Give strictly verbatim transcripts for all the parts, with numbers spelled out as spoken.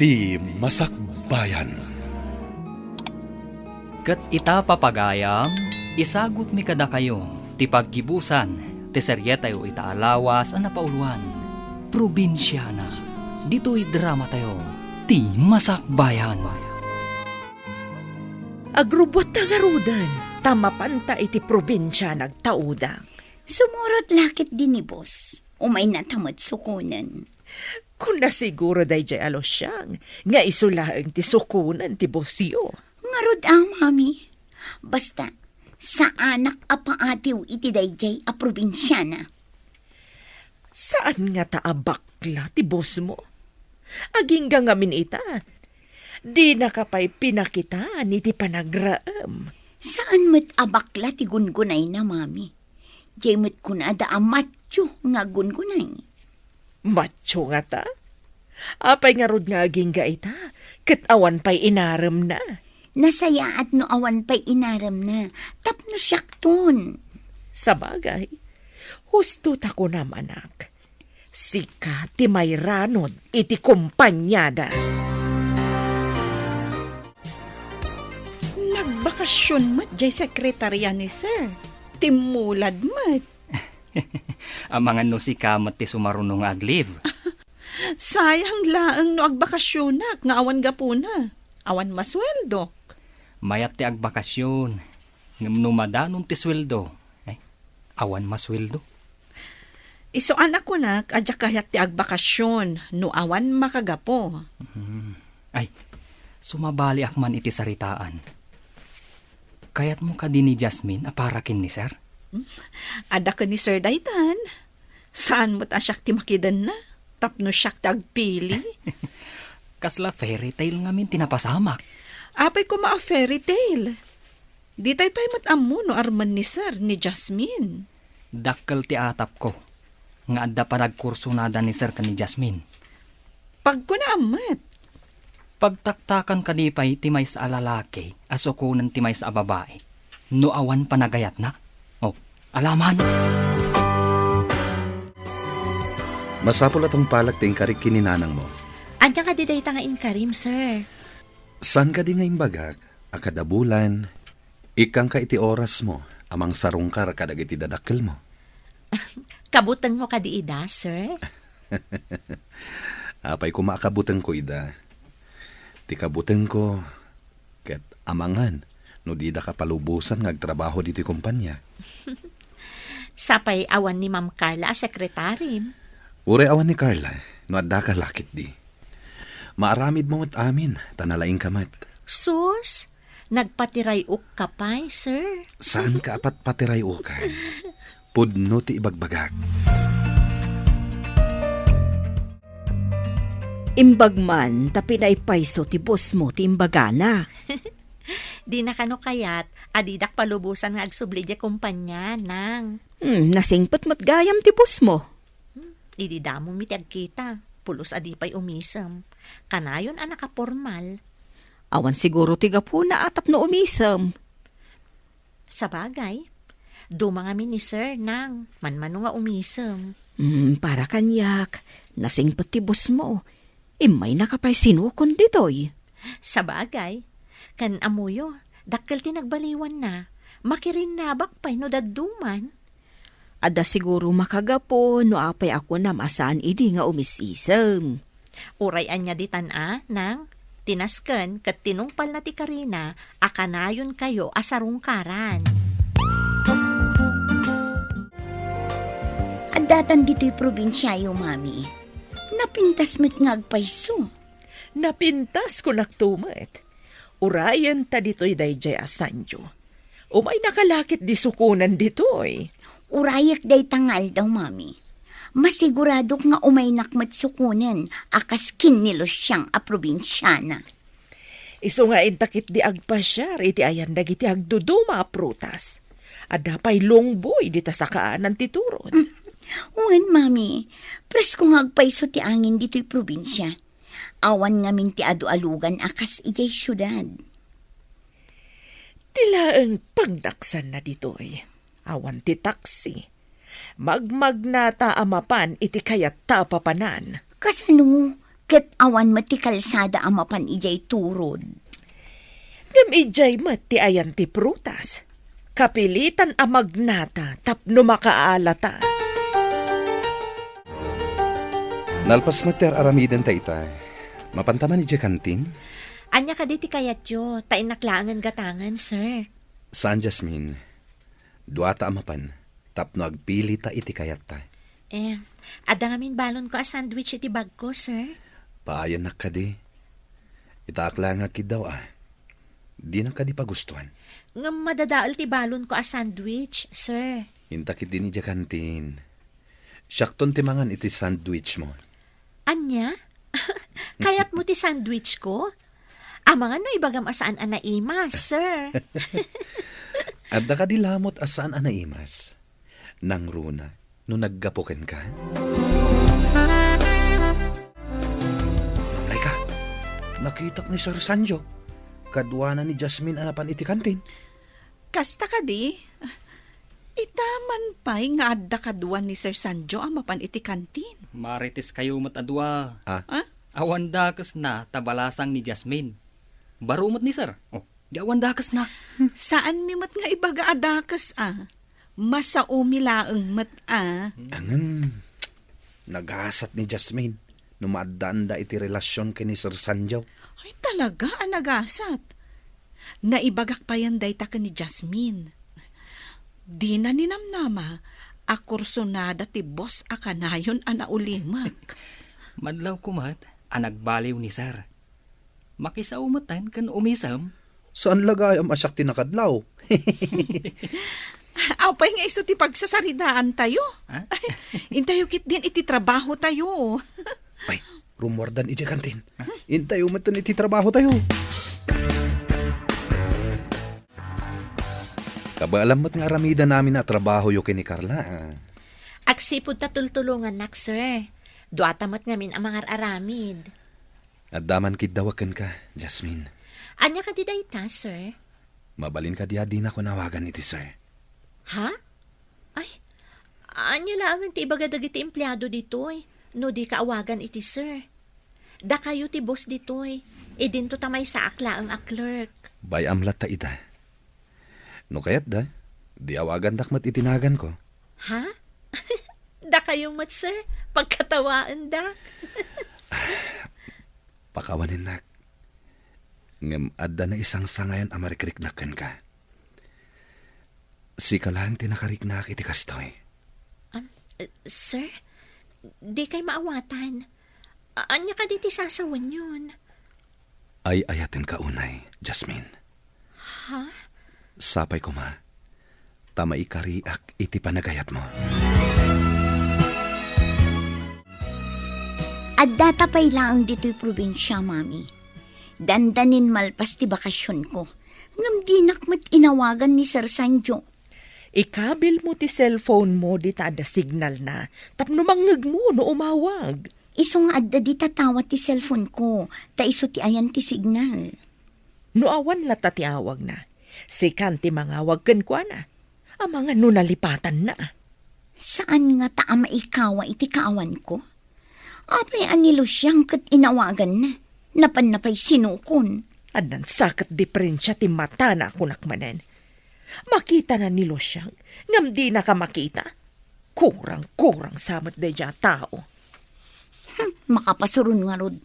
Ti Masakbayan. Ket ita, papagayam, isagutmi kadakayo ti paggibusan ti serietayo ita a lawas a napauloan, Probinsiana, ditoy dramatayo, Ti Masakbayan. Agrubbuatta ngaruden, ta mapanta iti probinsia nagtauda. Sumurot la ketdi ni boss. Umaynata met sukonen. Kuna siguro daydiay a Luciang nga isu laeng ti sukonen ti bossyo. Ngarud a, mami. Basta, saanak a paatiw iti daydiay a probinsiana. Saan ngata a bakla ti bossmo? Agingga ngamin ita, dinaka pay pinakitaan iti panagraem. Saan met a bakla ti gungunayna, mami. Diay met kunada a macho nga gungunay. Macho ngata? Apay ngarud nga agingga ita, ket awan pay inaremna? Nasayaat no awan pay inaremna, tapno siakton. Sabagay, husto ta kunam, anak. Sika ti mairanod iti kompaniada. Nagbakasyon met jay sekretarya ni Sir. Timmulad met. Amangan no sika met ti sumaruno nga ag-leave. Sayang laeng no agbakasyonak nga awan gapuna. Awan masueldok. Mayat ti agbakasyon. Ngem no madanon ti sueldo, eh, awan masueldo. Isu a nakunak a diak kayat ti agbakasyon no awan makagapu. Hmm. Ay, sumabaliak man iti saritaan. Kayatmo kadi ni Jasmine a para ken ni Sir? Hmm? Adda ken ni Sir daytan. Saan met a siak ti makidenna, tapno siak ti agpili? Kasla fairy tale ngamin ti napasamak. Apay koma a fairy tale? Ditay pay met ammo no armen ni Sir ni Jasmine. Dakkel ti atapko nga adda panagkursonada ni Sir ken ni Jasmine. Pagkunaam met. Pagtaktakan kadi pay ti maysa a lalaki a sukonen ti maysa a babai no awan panagayatna? Oh, alaman! Masapul a tungpalak ti inkarik ken ni nanangmo. Ania kadi dayta nga inkarim, sir? Saan kadi nga imbagak a kada bulan, ikkangka iti orasmo a mangsarungkar kadagiti dadakkelmo? Kabutengmo kadi ida, sir? Apay koma a kabutengko ida? Ti kabutengko ket amangan no dida kapalubosan nga agtrabaho ditoy kompania. Sapay awan ni Ma'am Carla a sekretarim. Uray awan ni Carla, no addaka la ketdi. Maaramidmo met amin, ta nalaingka met. Sus, nagpatiray-okka pay, sir. Saanka a patpatiray-okan? Pudno ti ibagbagak. Imbag man ta pinaipayso ti bossmo ti imbagana. Dina kano kayat a didak palubosan nga agsubli diay kompania, nang. Hmm, nasingpet met gayam ti bossmo. Hmm, idi damo mi ti agkita, pulos a di pay umisem. Kanayon a nakapormal. Awan siguro ti gapuna a tapno umisem. Sabagay, duma ngamin ni Sir, nang, manmano nga umisem. Hmm, para kaniak, nasingpet ti bossmo. Immaynaka pay sinukon ditoy. Sabagay, ken ammoyo, dakkel ti nagbaliwanna. Makirinnabak pay no dadduman. Adda siguro makagapu no apay a kunam a saan idi nga umis-isem. Uray ania ditan a, nang, ti nasken ket tinungpalna ti karina a kanayonkayo a sarungkaran. Addatan ditoy probinsiayo, Mami. Napintas met nga agpayso. Napintas, kunakto met. Urayen ta ditoy daydiay a sanio. Umaynaka la ketdi sukonen ditoy. Urayek dayta nga aldaw, Mami. Masiguradok nga umaynak met sukonen a kas ken ni Luciang a probinsiana. Isu nga inta ketdi agpasiar iti ayan dagiti agduduma a prutas. Adda pay lungboy dita sakaanan ti turod. Mm. Wen, Mami. Presko nga agpayso ti angin ditoy probinsia. Awan ngamin ti adu a lugan a kas idiay siudad. Ti laeng pagdaksanna ditoy. Awan ti taksi. Magmagnata a mapan iti kayatta a papanan. Kasano? ket awan met ti kalsada a mapan idiay turod. Ngem idiay met ti ayan ti prutas. Kapilitan a magnata tapno makaalata. Nalpas met ti ar-aramidenta ita. Mapanta man idiay kantin? Ania kadi ti kayatyo? Ta innak laengen gatangen, sir. Saan, Jasmine. Duata a mapan, tapno agpilita iti kayatta. Eh, adda ngamin balonko a sandwich iti bagko, sir. Paayannak kadi. Itaak laeng nga agkiddaw a. Dinak kadi pagustuan. Ngem madadael ti balonko a sandwich, sir. Inta ketdin idiay kantin. Siakton ti mangan iti sandwich mo. Ania? Kayatmo ti sandwich ko? Amangan no ibagam a saan a naimas, sir. Adda kadi lamot a saan a naimas? Nangruna no naggapu kenka? Mamlay ka. Nakitak ni Sir Sanjo. Kaduana ni Jasmine a napan iti kantin. Kasta kadi? Ita man pay nga adda kadua ni Sir Sanjo a mapan iti kantin. Marites kayo met a dua. Ah? Ah? Awan dakesna ta balasang ni Jasmine. Baro met ni Sir. Oh, di awan dakesna. Saanmi met nga ibaga a dakes a. Masaomi laeng met a. Ngem, nagasat ni Jasmine no maaddaanda iti relasion ken ni Sir Sanjo. Ay, talaga a nagasat. Naibagak payen dayta ken ni Jasmine. Dina ninamnama a kursunada ti boss a kanayon a naulimek. Madlawko met a nagbaliw ni Sir. Makisao metten ken umisem. Saan la gayam a siak ti nakadlaw? Apay nga isu ti pagsasaritaan tayo? Ha? Intayo ketdin iti trabaho tayo. Ay, rumuardan idiay kantin. Ha? Intayo metten iti trabaho tayo. Kabaelam met nga aramiden amin a trabahoyo ken ni Carla, ah. Agsipud ta tultulongannak, sir. Duata met ngamin a mangar-aramid. Adda man kiddawak kenka, Jasmine. Ania kadi dayta, sir? Mabalin kadi a dinakon awagan iti sir? Ha? Ay, ania laengen ti ibaga dagiti empleado ditoy no dika awagan iti sir? Dakayo ti boss ditoy. Idinto ta maysaak laeng a clerk. Bay-am latta ita. No kayatda, di awagandak met iti naganko. Ha? Dakayo met, sir? Pagkatawaendak. Pakawanennak. Ngem adda naisangsangayan a marikriknak kenka. Sika laeng ti nakariknak iti kastoy. Am, eh, sir, dikay maawatan. A-, ania kadi ti sasawenyon? Ay-ayatenka unay, Jasmine. Ha? Sapay koma, ta maikariak iti panagayatmo. Addata pay laeng ditoy probinsia, Mami. Dandanin malpas ti bakasionko. Ngem dinak met inawagan ni Sir Sanjo. Ikabilmo ti cellphone mo dita adda signalna, tapno mangngegmo no umawag. Isu nga adda dita tawa ti cellphone ko, ta isu ti ayan ti signal. No awan latta ti awagna, sikan ti mangawag kenkuana. Amangan no nalipatanna. Saan ngata a maikawa iti kaawanko? Apay a ni Lucian ket inawaganna? Napanna pay sinukon. Addan sa ket diferensia ti matana a kunak manen. Makitana ni Lucian, ngem dinaka makita. Kurang-kurang sa met daydiay a tao. Hmm, makapasuron ngarud.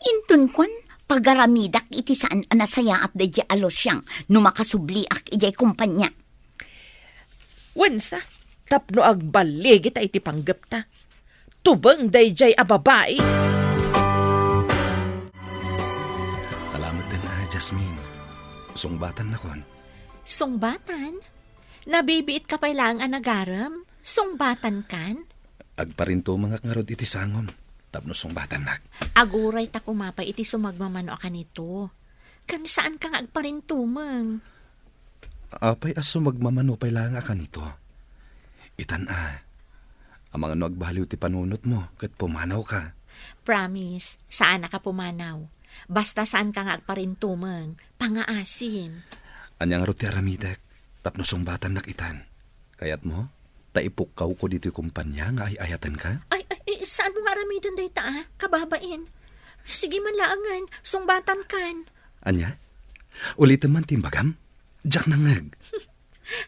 Inton kuan, pagaramidak iti saan a nasayaat daydiay a Lucian no makasubliak idiay kompania. Wensa, tapno agballigita iti panggepta. Tubeng daydiay a babai. Alamet den a, Jasmine. Sungbatannakon. Sungbatan? Nabibiit ka pay laeng a nagarem? Sungbatankan? Agparintumengak ngarud iti sangom tapno sungbatannak. Aguray ta koma pay iti sumagmamano a kanito. Ken saanka nga agparintumeng. Apay a sumagmamano pay laeng a kanito? Itan a, amangan no agbaliw ti panunotmo ket pumanawka. Promise, saanaka pumanaw. Basta saanka nga agparintumeng, pangaasim. Ania ngarud ti aramidek tapno sungbatannak itan? Kayatmo? Ta ipukkawko ditoy kompania nga ay-ayatenka? Ay, ay, ay, saanmo nga aramiden dayta, a? Kababain. Sige man laengen, sungbatankan. Ania? Ulitem man ti imbagam? Diak nangngeg.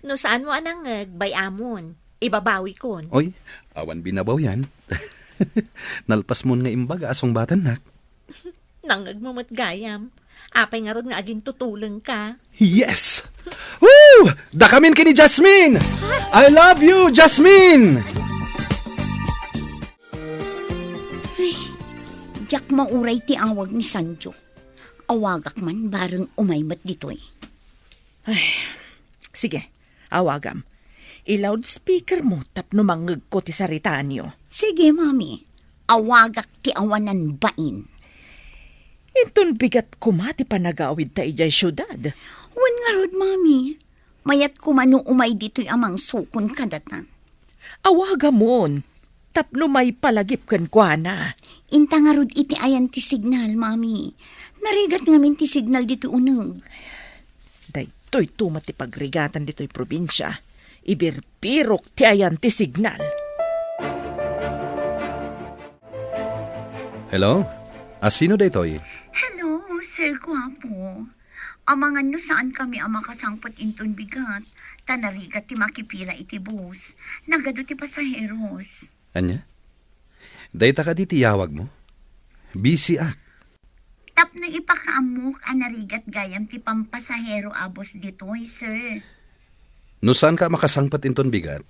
No saanmo a nangngeg, bay-amon. Ibabawikon. Oy, awan binabawian. Nalpasmon nga imbaga a sungbatannak. Nangngegmo met gayam. Apay ngarud nga agintutulengka? Yes! Woo! Dakamin ken ni Jasmine! I love you, Jasmine! Ay, diak mauray ti awag ni Sanjo. Awagak man bareng umay met ditoy. Ay, sige, awagam. I-loudspeaker mo tapno mangngegko ti saritaanyo. Sige, Mami. Awagak ti awanan bain. Inton bigat koma ti panagawidta idiay siudad. Wen ngarud, Mami. Mayat koma no umay ditoy a mangsukon kadata. Awagamon, tapno maipalagip kenkuana. Inta ngarud iti ayan ti signal, Mami. Narigat ngamin ti signal ditoy uneg. Daytoy tumet ti pagrigatan ditoy probinsia. Ibirbirok ti ayan ti signal. Hello? A, sino daytoy? Hello, Sir Guapo. Amangan no saan kami a makasangpet inton bigat, ta narigat ti makipila iti bus. Nagadu ti pasaheros. Ania? Dayta kadi ti yawag mo? Busy ak. Tapno ipakaammok a narigat gayam ti pampasahero a bus ditoy, sir. No saanka a makasangpet inton bigat,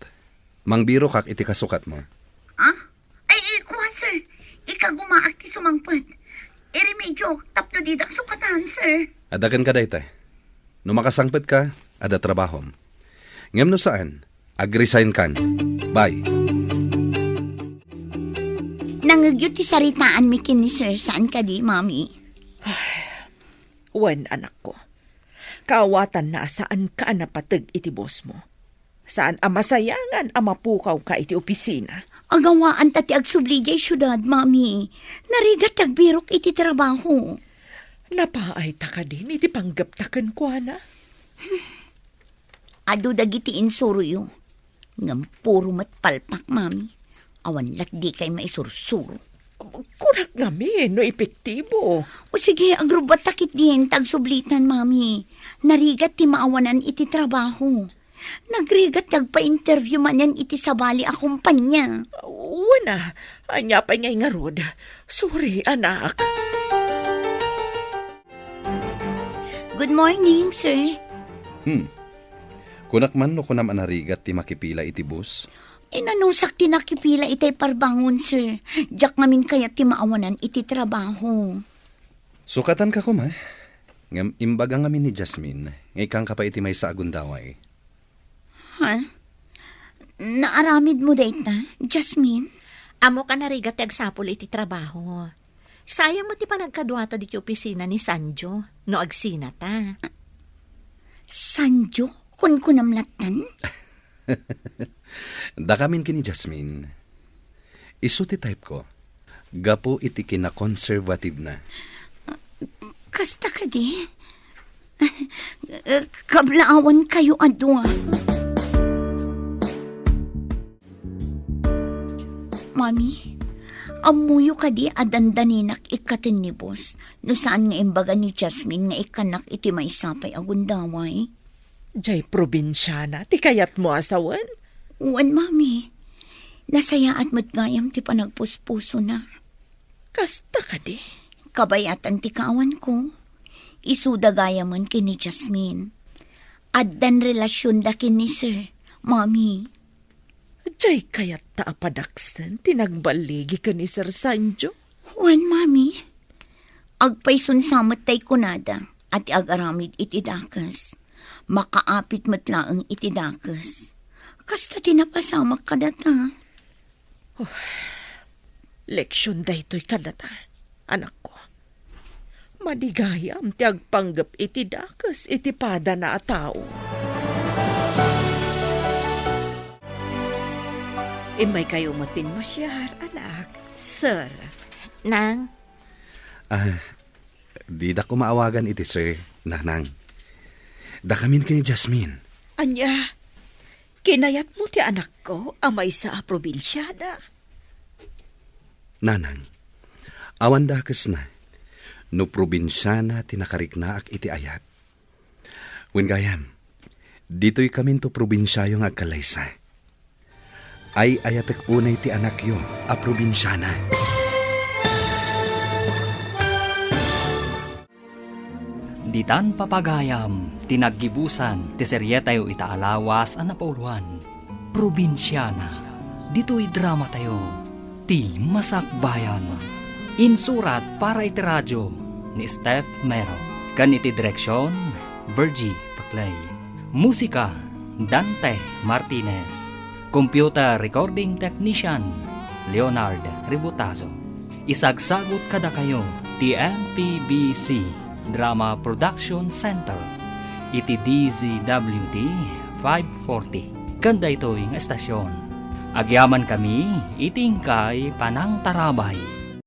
mangbirokak iti kasukatmo. Ah? Ay, ay, kuan, sir. Ikagumaak ti sumangpet. Iremedyok tapno didak sukatan, sir. Adda kenka dayta. No makasangpetka, adda trabahom. Ngem no saan, agresign kan. Bye. Nangngegyo ti saritaanmi ken ni Sir, saan kadi, Mami? Wen, anakko. Kaawatanna a saanka a napateg iti bosmo. Saan a masayangan a mapukawka iti opisina. Agawaan ta ti agsubli diay siudad, Mami. Narigat ti agbirok iti trabaho. Napaayta kadin iti panggepta kenkuana? Adu dagiti insuroyo. Ngem puro met palpak, Mami. Awan latdikay maisursuro. Kunak ngamin no epektibo. O sige, agrubbatta ketdin ta agsublitan, Mami. Narigat ti maawanan iti trabaho. Nagrigat ti agpa-interview manen iti sabali a kompania. Wen a, ania pay ngay ngarud? Sorry, anak. Good morning, sir. Hmm. Kunak man no kunam a narigat ti makipila iti bus? Inanusak ti nakipila itay parbangon, sir. Diak ngamin kayat ti maawanan iti trabaho. Sukatanka koma. Ngem imbaga ngamin ni Jasmine nga ikkanka pay iti maysa a gundaway. Ha? Naaramidmo dayta, Jasmine? Ammok a narigat ti agsapul iti trabaho. Sayang met ti panagkaduata ditoy opisina ni Sanjo no agsinata. Sanjo? Kunkunam lattan? Dakamin ken ni Jasmine. Isu ti type ko. Gapu iti kinakonserbatibna. Kasta kadi? Kablaawankayo a dua. Mami, ammoyo kadi a dandaninak ikkaten ni boss no saan nga imbaga ni Jasmine nga ikkannak iti maysa pay a gundaway? Jay probinsiana ti kayatmo a sawen? Wen, Mami. Nasayaat met gayam ti panagpuspusona. Kasta kadi? Kabayatan ti kaawanko. Isuda gayamen ken ni Jasmine. Addan relasionda ken ni Sir, Mami. Jay kayatta a padaksen ti nagballigi ken ni Sir Sanjo? Wen, Mami. Agpayson sa met tay kunada a ti agaramid iti dakes. Makaapit met laeng iti dakes. Kasta ti napasamak kadata. Leksion daytoy kadata, anakko. Madi gayam ti agpanggep iti dakes iti padana a tao. Immaykayo met pimmasiar, anak. Sir. Nang. Ah, didak koma awagan iti sir, nanang. Dakamin ken ni Jasmine. Ania? Kinayatmo ti anakko a maysa a probinsiana? Nanang, awan dakesna. no probinsiana ti nakariknaak iti ayat. Wen gayam, ditoy kaminto probinsiayo nga agkallaysa. Ay-ayatek unay ti anakyo a probinsiana. Ditan papagayam ti naggibusan ti serietayo ita a lawas a napauloan, Probinsiana. Ditoy dramatayo, Ti Masakbayan. Insurat para iti radio ni Steph Mero ken iti direksion, Virgie Paclay. Musika, Dante Martinez. Computer recording technician, Leonard Ributazo. Isagsagut kadakayo ti M P B C Drama Production Center iti D Z W T five forty. Ken daytoy nga estasion, agyamankami iti inkay panangtarabay.